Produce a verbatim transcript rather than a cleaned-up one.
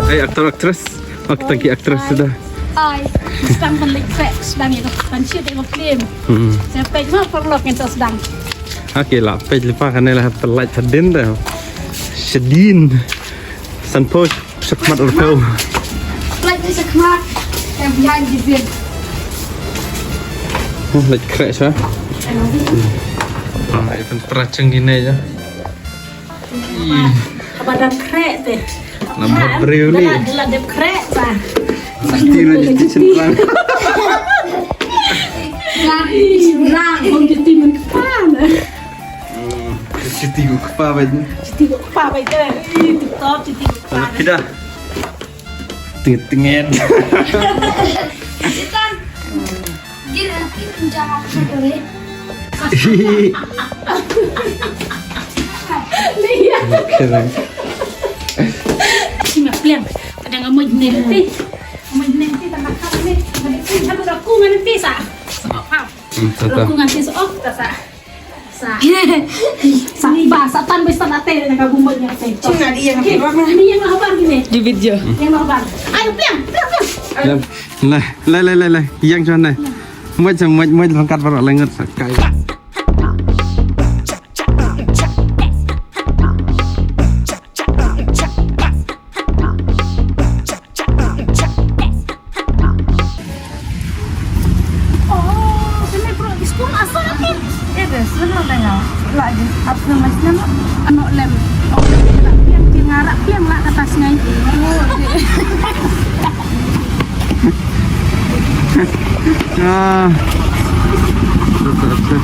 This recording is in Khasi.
Hey, actor, actress. Ak tang ki actress suda. Hi. Sdang ban leit trek, sdang ïa ka ban shoot ïa ka film. Hmm. Sa peit ma paralok ngin sa sdang. Okay, la peit lypa kane la peit hadien da. Shadien. San post. Shakhmat arphew. Like ni shakhmat. Yang behind the scene. Oh, leit khreh sha. Ah, ïa pyntracheng ine ïa. Ih. Haba dang khreh te. Namar briew ni. Dala, dala dep khreh sa. Mesti na jadi cenderang. Lang, lang, hong jadi mentang. Hmm, cuti gu kpa bad. Cuti gu kpa bad. Ih, tip top, cuti gu kpa. Anak kita. Tit nget. Kita. Gila, kita menjawab satu ni. Iya. Keren. Sima pliang. Ada ngamoj ni nanti. Ngamoj ni nanti tambah kau ni. Nanti aku aku nanti sa. Sama. Hmm, betul. Aku nanti so off sa. Sa. Sa ba sa tan ba sa na te na ka bumba nya te. Cuma dia yang apa ni? Yang habar gini. Di video. Yang habar. Ayo pliang, pliang, pliang. Lai, lai, lai, lai, lai. Yang sana. Muat sa, muat, muat langkat baru lengat sa kai. Oh, kene bro, iskul asal ni. Eh, deh, senang deh ya. Lagi, apa namanya, senang? Ano lem. Oh, yang tiang arah, yang lah kata sengai. Ah. Betul, betul.